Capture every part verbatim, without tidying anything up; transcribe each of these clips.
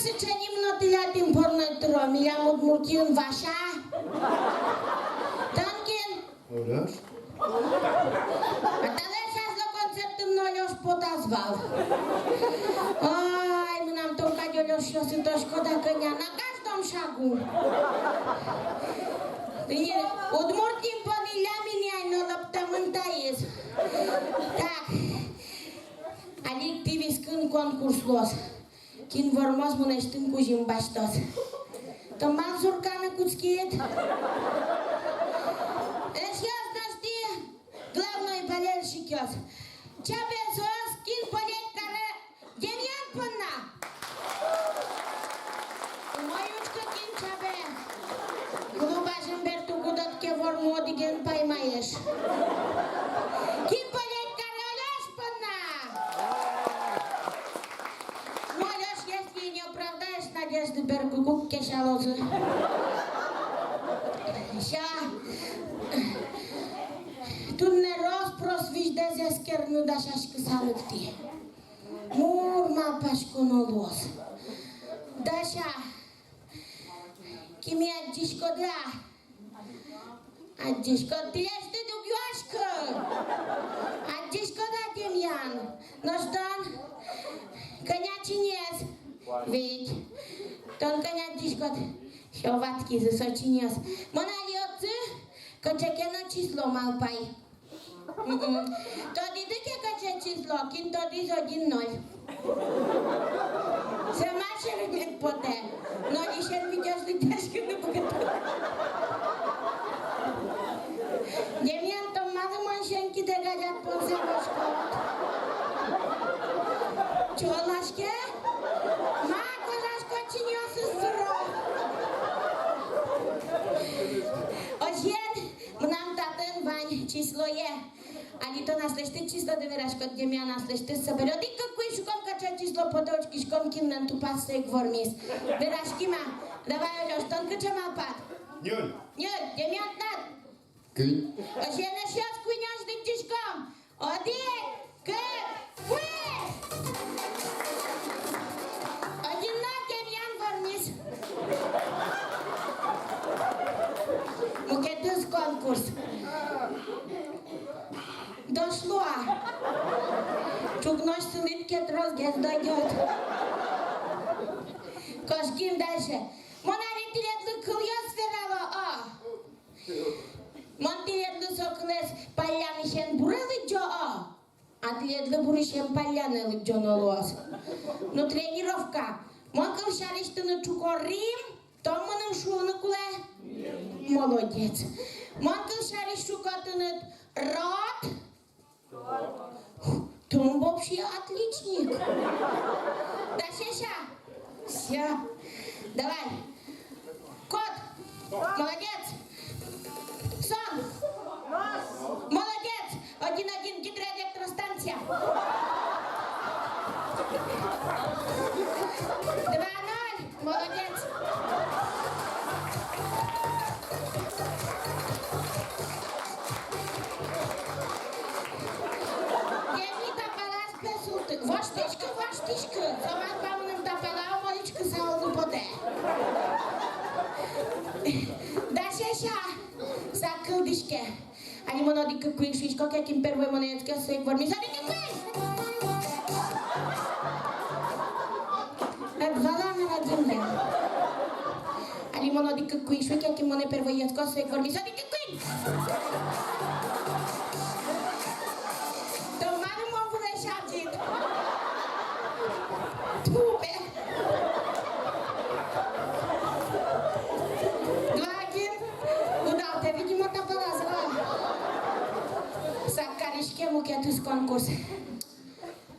Сыӵе ним но тӥляд ини, порной тыро, милям Удмуртиын Вася. Тон кин? Олёш. А талэсь азьло концертын но Олёш потаз вал. Ой, мынам тон кадь Олёшъёсы, тодӥськод-а, кӧня на каждом шагу. Ини Удмурт ним понӥллям ини ай, но лаптамын таиз. Так. Али ик тӥ вискын конкурс луоз. Кин вормоз, мынэсьтым кузьым басьтоз. Тон мар зурканы кутскид? Эшъёс, нош тӥ главной болельщикъёс. Чабе соос, кин болеть каре Демьян понна. Умой учкы, кин чабе. Клуб азьын бертыку дот ке вормод, одӥген паймаеш. Кин болеть каре Олёш понна? Ну, Олёш, если не оправдаешь надежды, бергыку кесялозы. Ща. Туннэ рос-прос визьдэс эскерыны дасяськыса лыктӥ. Мур малпаськоно луоз. Дася, кин ми, адӟиськоды-а? Адӟиськод, тӥлесьтыд уг юаськы. Адӟиськод-а, Демьян? Нош тон кӧня чиньыез? Вить. Тон кӧня адӟиськод? Всё, ватскизы со чиньыос. Мон али отчы кыӵе ке но число малпай. Мгм. Тодӥды ке, кыӵе число, кин тодӥз, один ноль. Сама шеремет потэ. Нольысен витёзлы тяськыны быгатэ. Демьян, тон малы монсен кидэ гадяд понсэ кошкод? Чолаське? Ма кожаськод, чиньыосыз суро. Озьыен, мынам татын вань числое. Али тон аслэсьтыд числоды вераськод, Демьян аслэсьтыз. Собере одӥг, кык, куинь шуком, кыӵе число потэ, учкиськом, кинлэн тупаз со ик вормиз. Вераським-а? Давай, Олёш, тон кыӵе малпад? Ньыль. Ньыль. Демьян, тынад? Куинь. Озьыен, эшъёс, куинёзь лыдӟиськом. Одӥг, кык, куинь! Один ноль, Демьян вормиз. Мукетыз конкурс. Дошло-а? Ӵукнозь сылӥд ке, тросгес дойдёт. Кошким дальше. Мон али тӥледлы кылъёс верало, о! Мон тӥледлы со кылэз паллянысен буре лыдӟо, о! А тӥледлы бурысен паллянэ лыдӟоно луоз. Ну, тренировка. Мон кылсярысь тыныд шуко «рим», тон мыным шуыны кулэ. Молодец. Мон кылсярысь шуко тыныд «рот». Тон вообще отличник. Дальше ща. Всё. Давай. Кот. Молодец. Слон. Молодец. Один один. Гидроэлектростанция. Два ноль. Молодец. Кин ми та палаз пе султӥз? Воштӥськы, воштӥськы. Со мар, мыным та пала умой учкыса улыны потэ. Дальше ща. Сак кылзӥське. Али мон одӥг, кык, куинь шуисько ке, кин первой монэ йӧтскоз, со ик вормиз. Одӥг, кык, куинь! Ӧд вала, мар адӟиське. Али мон одӥг, кык, куинь шуи ке, кин монэ первой йӧтскоз, со ик вормиз. Одӥг, кык, куинь! Тон мар мон вылэ сядӥд? Тьфу, пе! Два один. Удалтэ, видимо, та палаз, а? Сак кариське мукетыз конкурс.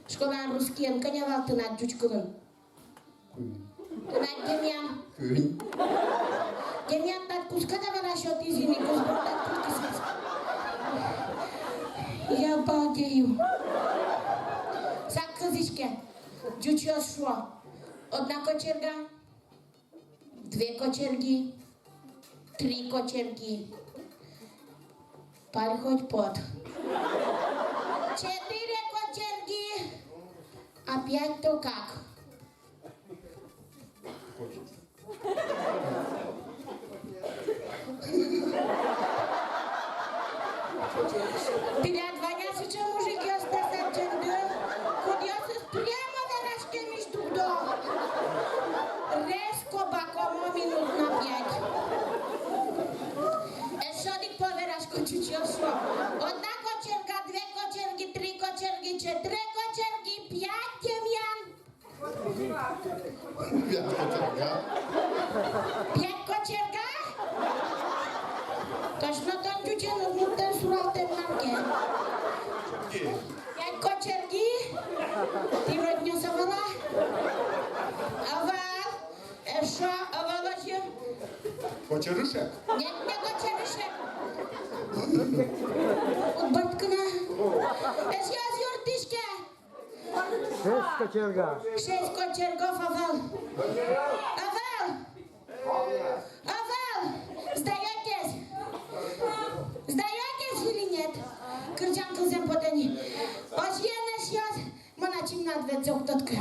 Школаын русскиен кӧня вал тынад, ӟуч кылын? Куинь. Тынад, Демьян? Куинь. Демьян тат кутскиз-а вал, сётӥз ини, кузбурдад кутскиз. Я балдею. Сак кылзӥське. Ӟучъёс шуо: одна кочерга, две кочерги, три кочерги. Паль хоть пот. Четыре кочерги. А пять-то как? Пять кочерга. Пять кочерга? Точно тон ӟучен удмуртэн суралтэм мар ке. Пять кочерги? Тӥ роднёс ӧвӧл-а? Ӧвӧл. Эшшо ӧвӧл озьы. Кочерышек? Нет, не кочерышек. Удмурт кына. Эшшо ӧз юрттӥське. Шесть кочерга. Шесть кочергов ӧвӧл. Ӧвӧл. Ӧвӧл. Сдаётесь? Сдаётесь или нет? Кырӟан кылзэм потэ ни. Озьыен, эшъёс, мон ачим на ответ ӝог тодӥсько.